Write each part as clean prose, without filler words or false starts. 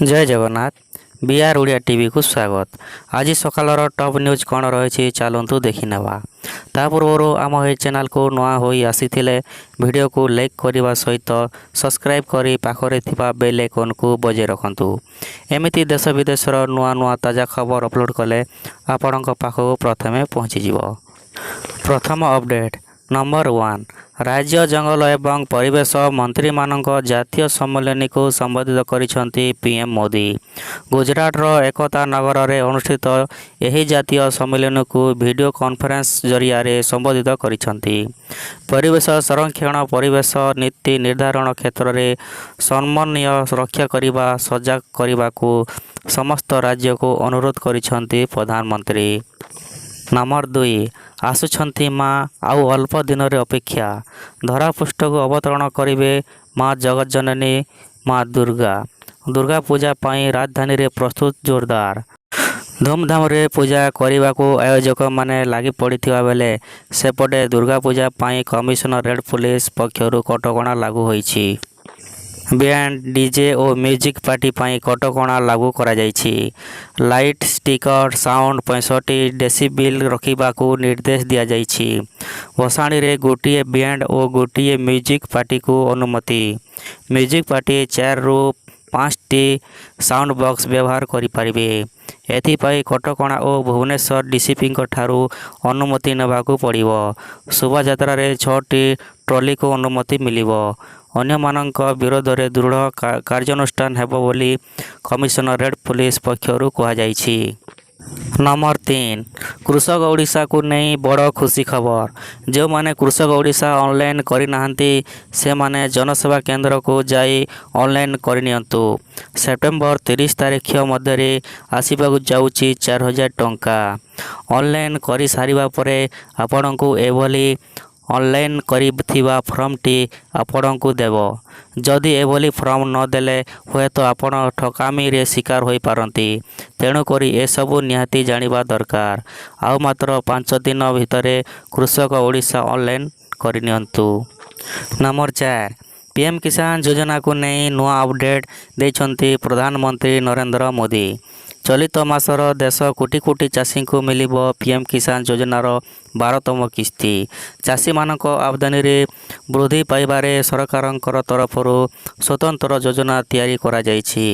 ଜୟ Jagannath, B R Odia ଟିଭିକୁ ସ୍ୱାଗତ। ଆଜି ସକାଳର ଟପ୍ ନ୍ୟୁଜ୍ କ'ଣ ରହିଛି, ଚାଲନ୍ତୁ ଦେଖିନେବା। ତା ପୂର୍ବରୁ ଆମ ଏହି ଚ୍ୟାନେଲକୁ ନୂଆ ହୋଇ ଆସିଥିଲେ ଭିଡ଼ିଓକୁ ଲାଇକ୍ କରିବା ସହିତ ସବସ୍କ୍ରାଇବ୍ କରି ପାଖରେ ଥିବା ବେଲ୍ ଆଇକନ୍କୁ ବଜାଇ ରଖନ୍ତୁ। ଏମିତି ଦେଶ ବିଦେଶର ନୂଆ ନୂଆ ତାଜା ଖବର ଅପଲୋଡ଼ କଲେ ଆପଣଙ୍କ ପାଖକୁ ପ୍ରଥମେ ପହଞ୍ଚିଯିବ। ପ୍ରଥମ ଅପଡ଼େଟ୍ ନମ୍ବର 1। ରାଜ୍ୟ ଜଙ୍ଗଲ ଏବଂ ପରିବେଶ ମନ୍ତ୍ରୀମାନଙ୍କ ଜାତୀୟ ସମ୍ମିଳନୀକୁ ସମ୍ବୋଧିତ କରିଛନ୍ତି ପିଏମ୍ ମୋଦି। ଗୁଜରାଟର ଏକତା ନଗରରେ ଅନୁଷ୍ଠିତ ଏହି ଜାତୀୟ ସମ୍ମିଳନୀକୁ ଭିଡ଼ିଓ କନଫରେନ୍ସ ଜରିଆରେ ସମ୍ବୋଧିତ କରିଛନ୍ତି। ପରିବେଶ ସଂରକ୍ଷଣ, ପରିବେଶ ନୀତି ନିର୍ଦ୍ଧାରଣ କ୍ଷେତ୍ରରେ ସମନ୍ୱୟ ରକ୍ଷା କରିବା, ସଜାଗ କରିବାକୁ ସମସ୍ତ ରାଜ୍ୟକୁ ଅନୁରୋଧ କରିଛନ୍ତି ପ୍ରଧାନମନ୍ତ୍ରୀ। ନମ୍ବର 2। ଆସୁଛନ୍ତି ମା, ଆଉ ଅଳ୍ପ ଦିନର ଅପେକ୍ଷା। ଧରାପୃଷ୍ଠକୁ ଅବତରଣ କରିବେ ମା ଜଗତଜନନୀ ମା ଦୁର୍ଗା। ଦୁର୍ଗା ପୂଜା ପାଇଁ ରାଜଧାନୀରେ ପ୍ରସ୍ତୁତି ଜୋରଦାର। ଧୁମଧାମରେ ପୂଜା କରିବାକୁ ଆୟୋଜକମାନେ ଲାଗିପଡ଼ିଥିବା ବେଳେ ସେପଟେ ଦୁର୍ଗାପୂଜା ପାଇଁ କମିଶନରେଟ୍ ପୋଲିସ ପକ୍ଷରୁ କଟକଣା ଲାଗୁ ହୋଇଛି। ବ୍ୟାଣ୍ଡ, ଡିଜେ ଓ ମ୍ୟୁଜିକ୍ ପାର୍ଟି ପାଇଁ କଟକଣା ଲାଗୁ କରାଯାଇଛି। ଲାଉଡ୍ ସ୍ପିକର ସାଉଣ୍ଡ 65 ଡେସିବେଲ୍ ରଖିବାକୁ ନିର୍ଦ୍ଦେଶ ଦିଆଯାଇଛି। ଭସାଣିରେ ଗୋଟିଏ ବ୍ୟାଣ୍ଡ ଓ ଗୋଟିଏ ମ୍ୟୁଜିକ୍ ପାର୍ଟିକୁ ଅନୁମତି। ମ୍ୟୁଜିକ୍ ପାର୍ଟି ଚାରିରୁ ପାଞ୍ଚଟି ସାଉଣ୍ଡ ବକ୍ସ ବ୍ୟବହାର କରିପାରିବେ। ଏଥିପାଇଁ କଟକ ଓ ଭୁବନେଶ୍ୱର ଡିସିପିଙ୍କଠାରୁ ଅନୁମତି ନେବାକୁ ପଡ଼ିବ। ଶୋଭାଯାତ୍ରାରେ ଛଅଟି ଟ୍ରଲିକୁ ଅନୁମତି ମିଳିବ। ଅନ୍ୟମାନଙ୍କ ବିରୋଧରେ ଦୃଢ଼ କାର୍ଯ୍ୟାନୁଷ୍ଠାନ ହେବ ବୋଲି କମିଶନରେଟ୍ ପୋଲିସ ପକ୍ଷରୁ କୁହାଯାଇଛି। ନମ୍ବର 3। କୃଷକ ଓଡ଼ିଶାକୁ ନେଇ ବଡ଼ ଖୁସି ଖବର। ଯେଉଁମାନେ କୃଷକ ଓଡ଼ିଶା ଅନଲାଇନ୍ କରିନାହାନ୍ତି, ସେମାନେ ଜନସେବା କେନ୍ଦ୍ରକୁ ଯାଇ ଅନଲାଇନ୍ କରିନିଅନ୍ତୁ। ସେପ୍ଟେମ୍ବର 30 ତାରିଖ ମଧ୍ୟରେ ଆସିବାକୁ ଯାଉଛି 4000 ଟଙ୍କା। ଅନଲାଇନ୍ କରିସାରିବା ପରେ ଆପଣଙ୍କୁ ଏଭଳି ଅନଲାଇନ୍ କରିଥିବା ଫର୍ମଟି ଆପଣଙ୍କୁ ଦେବ। ଯଦି ଏଭଳି ଫର୍ମ ନ ଦେଲେ ହୁଏତ ଆପଣ ଠକାମିର ଶିକାର ହୋଇପାରନ୍ତି। ତେଣୁକରି ଏସବୁ ନିହାତି ଜାଣିବା ଦରକାର। ଆଉ ମାତ୍ର 5 ଦିନ ଭିତରେ କୃଷକ ଓଡ଼ିଶା ଅନଲାଇନ୍ କରିନିଅନ୍ତୁ। ନମ୍ବର 4। ପିଏମ୍ କିଷାନ ଯୋଜନାକୁ ନେଇ ନୂଆ ଅପଡେଟ୍ ଦେଇଛନ୍ତି ପ୍ରଧାନମନ୍ତ୍ରୀ ନରେନ୍ଦ୍ର ମୋଦି। ଚଳିତ ମାସର ଦେଶ କୋଟି କୋଟି ଚାଷୀଙ୍କୁ ମିଳିବ ପିଏମ୍ କିଷାନ ଯୋଜନାର 12ତମ କିସ୍ତି। ଚାଷୀମାନଙ୍କ ଆମଦାନୀରେ ବୃଦ୍ଧି ପାଇବାରେ ସରକାରଙ୍କ ତରଫରୁ ସ୍ୱତନ୍ତ୍ର ଯୋଜନା ତିଆରି କରାଯାଇଛି।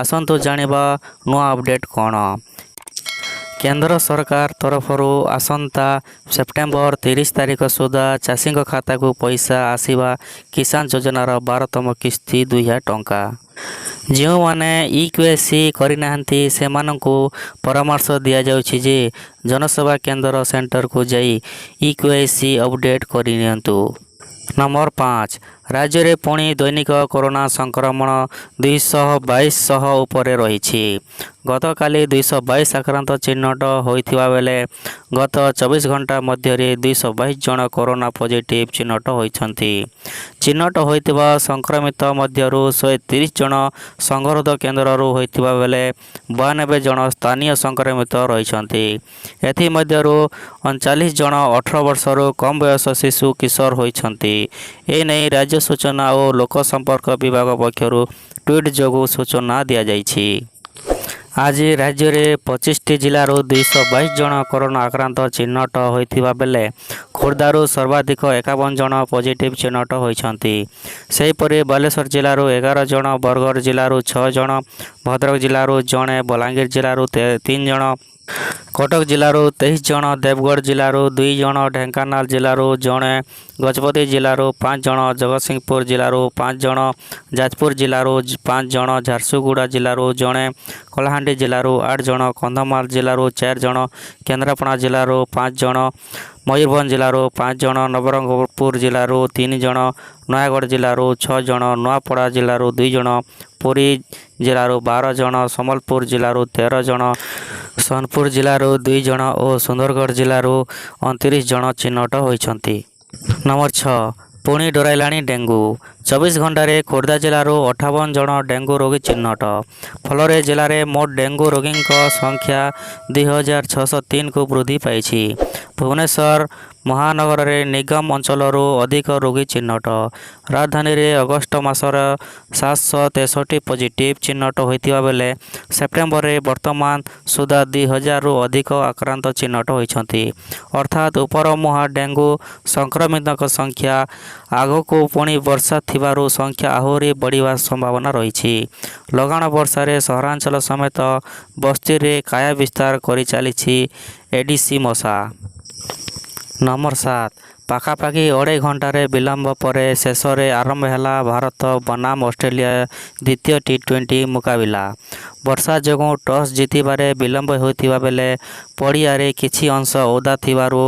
ଆସନ୍ତୁ ଜାଣିବା ନୂଆ ଅପଡେଟ୍ କ'ଣ? କେନ୍ଦ୍ର ସରକାର ତରଫରୁ ଆସନ୍ତା ସେପ୍ଟେମ୍ବର 30 ତାରିଖ ସୁଦ୍ଧା ଚାଷୀଙ୍କ ଖାତାକୁ ପଇସା ଆସିବା କିଷାନ ଯୋଜନାର 12ତମ କିସ୍ତି 2000 ଟଙ୍କା। ଯେଉଁମାନେ ଇ-କେୱାଇସି କରିନାହାନ୍ତି, ସେମାନଙ୍କୁ ପରାମର୍ଶ ଦିଆଯାଉଛି ଯେ ଜନସେବା କେନ୍ଦ୍ର ସେଣ୍ଟରକୁ ଯାଇ ଇ-କେୱାଇସି ଅପଡେଟ୍ କରିନିଅନ୍ତୁ। ନମ୍ବର 5। ରାଜ୍ୟରେ ପୁଣି ଦୈନିକ କରୋନା ସଂକ୍ରମଣ 222 ଶହ ଉପରେ ରହିଛି। ଗତକାଲି 222 ଆକ୍ରାନ୍ତ ଚିହ୍ନଟ ହୋଇଥିବା ବେଳେ ଗତ 24 ଘଣ୍ଟା ମଧ୍ୟରେ 222 ଜଣ କରୋନା ପଜିଟିଭ୍ ଚିହ୍ନଟ ହୋଇଛନ୍ତି। ଚିହ୍ନଟ ହୋଇଥିବା ସଂକ୍ରମିତ ମଧ୍ୟରୁ 130 ଜଣ ସଙ୍ଗରୋଧ କେନ୍ଦ୍ରରୁ ହୋଇଥିବା ବେଳେ 92 ଜଣ ସ୍ଥାନୀୟ ସଂକ୍ରମିତ ରହିଛନ୍ତି। ଏଥିମଧ୍ୟରୁ 39 ଜଣ 18 ବର୍ଷରୁ କମ୍ ବୟସ ଶିଶୁ କିଶୋର ହୋଇଛନ୍ତି। ଏନେଇ ରାଜ୍ୟ ସୂଚନା ଓ ଲୋକସମ୍ପର୍କ ବିଭାଗ ପକ୍ଷରୁ ଟ୍ୱିଟ୍ ଯୋଗେ ସୂଚନା ଦିଆଯାଇଛି। ଆଜି ରାଜ୍ୟରେ 25ଟି ଜିଲ୍ଲାରୁ 222 ଜଣ କରୋନା ଆକ୍ରାନ୍ତ ଚିହ୍ନଟ ହୋଇଥିବା ବେଳେ ଖୋର୍ଦ୍ଧାରୁ ସର୍ବାଧିକ 51 ଜଣ ପଜିଟିଭ୍ ଚିହ୍ନଟ ହୋଇଛନ୍ତି। ସେହିପରି ବାଲେଶ୍ୱର ଜିଲ୍ଲାରୁ 11 ଜଣ, ବରଗଡ଼ ଜିଲ୍ଲାରୁ 6 ଜଣ, ଭଦ୍ରକ ଜିଲ୍ଲାରୁ ଜଣେ, ବଲାଙ୍ଗୀର ଜିଲ୍ଲାରୁ 3 ଜଣ, କଟକ ଜିଲ୍ଲାରୁ 23 ଜଣ, ଦେବଗଡ଼ ଜିଲ୍ଲାରୁ 2 ଜଣ, ଢେଙ୍କାନାଳ ଜିଲ୍ଲାରୁ ଜଣେ, ଗଜପତି ଜିଲ୍ଲାରୁ 5 ଜଣ, ଜଗତସିଂହପୁର ଜିଲ୍ଲାରୁ 5 ଜଣ, ଯାଜପୁର ଜିଲ୍ଲାରୁ 5 ଜଣ, ଝାରସୁଗୁଡ଼ା ଜିଲ୍ଲାରୁ ଜଣେ, କଳାହାଣ୍ଡି ଜିଲ୍ଲାରୁ 8 ଜଣ, କନ୍ଧମାଳ ଜିଲ୍ଲାରୁ 4 ଜଣ, କେନ୍ଦ୍ରାପଡ଼ା ଜିଲ୍ଲାରୁ 5 ଜଣ, ମୟୂରଭଞ୍ଜ ଜିଲ୍ଲାରୁ 5 ଜଣ, ନବରଙ୍ଗପୁର ଜିଲ୍ଲାରୁ 3 ଜଣ, ନୟାଗଡ଼ ଜିଲ୍ଲାରୁ 6 ଜଣ, ନୂଆପଡ଼ା ଜିଲ୍ଲାରୁ 2 ଜଣ, ପୁରୀ ଜିଲ୍ଲାରୁ 12 ଜଣ, ସମ୍ବଲପୁର ଜିଲ୍ଲାରୁ 13 ଜଣ, ସୋନପୁର ଜିଲ୍ଲାରୁ 2 ଜଣ ଓ ସୁନ୍ଦରଗଡ଼ ଜିଲ୍ଲାରୁ 29 ଜଣ ଚିହ୍ନଟ ହୋଇଛନ୍ତି। ନମ୍ବର 6। ପୁଣି ଡରାଇଲାଣି ଡେଙ୍ଗୁ। 24 ଘଣ୍ଟାରେ ଖୋର୍ଦ୍ଧା ଜିଲ୍ଲାରୁ 58 ଜଣ ଡେଙ୍ଗୁ ରୋଗୀ ଚିହ୍ନଟ। ଫଳରେ ଜିଲ୍ଲାରେ ମୋଟ ଡେଙ୍ଗୁ ରୋଗୀଙ୍କ ସଂଖ୍ୟା 2603କୁ ବୃଦ୍ଧି ପାଇଛି। ଭୁବନେଶ୍ୱର ମହାନଗରରେ ନିଗମ ଅଞ୍ଚଳରୁ ଅଧିକ ରୋଗୀ ଚିହ୍ନଟ। ରାଜଧାନୀରେ ଅଗଷ୍ଟ ମାସରେ 763 ପଜିଟିଭ୍ ଚିହ୍ନଟ ହୋଇଥିବା ବେଳେ ସେପ୍ଟେମ୍ବରରେ ବର୍ତ୍ତମାନ ସୁଦ୍ଧା 2000ରୁ ଅଧିକ ଆକ୍ରାନ୍ତ ଚିହ୍ନଟ ହୋଇଛନ୍ତି। ଅର୍ଥାତ୍ ଉପରମୁହାଁ ଡେଙ୍ଗୁ ସଂକ୍ରମିତଙ୍କ ସଂଖ୍ୟା। ଆଗକୁ ପୁଣି ବର୍ଷା ଥିବାରୁ ସଂଖ୍ୟା ଆହୁରି ବଢ଼ିବା ସମ୍ଭାବନା ରହିଛି। ଲଗାଣ ବର୍ଷାରେ ସହରାଞ୍ଚଳ ସମେତ ବସ୍ତିରେ କାୟା ବିସ୍ତାର କରିଚାଲିଛି ଏଡିସି ମଶା। ନମ୍ବର 7, ପାଖାପାଖି ଅଢ଼େଇ ଘଣ୍ଟାର ବିଳମ୍ବ ପରେ ଶେଷରେ ଆରମ୍ଭ ହେଲା ଭାରତ ବନାମ ଅଷ୍ଟ୍ରେଲିଆ ଦ୍ୱିତୀୟ ଟି-20 ମୁକାବିଲା। ବର୍ଷା ଯୋଗୁଁ ଟସ୍ ଜିତିବାରେ ବିଳମ୍ବ ହୋଇଥିବା ବେଳେ ପଡ଼ିଆରେ କିଛି ଅଂଶ ଓଦା ଥିବାରୁ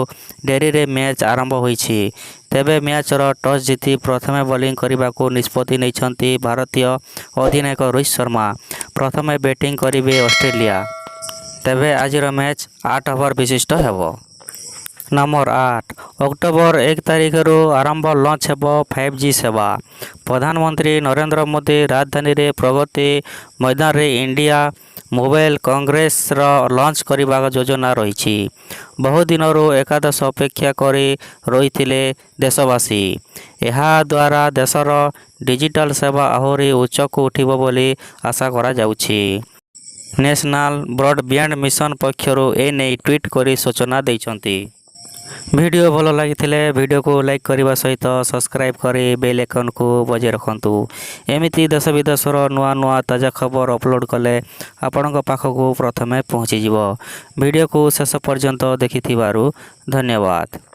ଡେରିରେ ମ୍ୟାଚ୍ ଆରମ୍ଭ ହୋଇଛି। ତେବେ ମ୍ୟାଚର ଟସ୍ ଜିତି ପ୍ରଥମେ ବୋଲିଂ କରିବାକୁ ନିଷ୍ପତ୍ତି ନେଇଛନ୍ତି ଭାରତୀୟ ଅଧିନାୟକ ରୋହିତ ଶର୍ମା। ପ୍ରଥମେ ବ୍ୟାଟିଂ କରିବେ ଅଷ୍ଟ୍ରେଲିଆ। ତେବେ ଆଜିର ମ୍ୟାଚ୍ 8 ଓଭର ବିଶିଷ୍ଟ ହେବ। ନମ୍ବର 8, ଅକ୍ଟୋବର 1 ତାରିଖରୁ ଆରମ୍ଭ ଲଞ୍ଚ ହେବ 5G ସେବା। ପ୍ରଧାନମନ୍ତ୍ରୀ ନରେନ୍ଦ୍ର ମୋଦି ରାଜଧାନୀରେ ପ୍ରଗତି ମୈଦାନରେ ଇଣ୍ଡିଆ ମୋବାଇଲ କଂଗ୍ରେସର ଲଞ୍ଚ କରିବାର ଯୋଜନା ରହିଛି। ବହୁ ଦିନରୁ ଏକାଦଶ ଅପେକ୍ଷା କରି ରହିଥିଲେ ଦେଶବାସୀ। ଏହାଦ୍ୱାରା ଦେଶର ଡିଜିଟାଲ ସେବା ଆହୁରି ଉଚ୍ଚକୁ ଉଠିବ ବୋଲି ଆଶା କରାଯାଉଛି। ନ୍ୟାସନାଲ ବ୍ରଡବ୍ୟାଣ୍ଡ ମିଶନ ପକ୍ଷରୁ ଏନେଇ ଟ୍ୱିଟ୍ କରି ସୂଚନା ଦେଇଛନ୍ତି। ଭିଡ଼ିଓ ଭଲ ଲାଗିଥିଲେ ଭିଡ଼ିଓକୁ ଲାଇକ୍ କରିବା ସହିତ ସବସ୍କ୍ରାଇବ୍ କରି ବେଲ୍ ଆଇକନ୍କୁ ବଜାଇ ରଖନ୍ତୁ। ଏମିତି ଦେଶ ବିଦେଶର ନୂଆ ନୂଆ ତାଜା ଖବର ଅପଲୋଡ଼ କଲେ ଆପଣଙ୍କ ପାଖକୁ ପ୍ରଥମେ ପହଞ୍ଚିଯିବ। ଭିଡ଼ିଓକୁ ଶେଷ ପର୍ଯ୍ୟନ୍ତ ଦେଖିଥିବାରୁ ଧନ୍ୟବାଦ।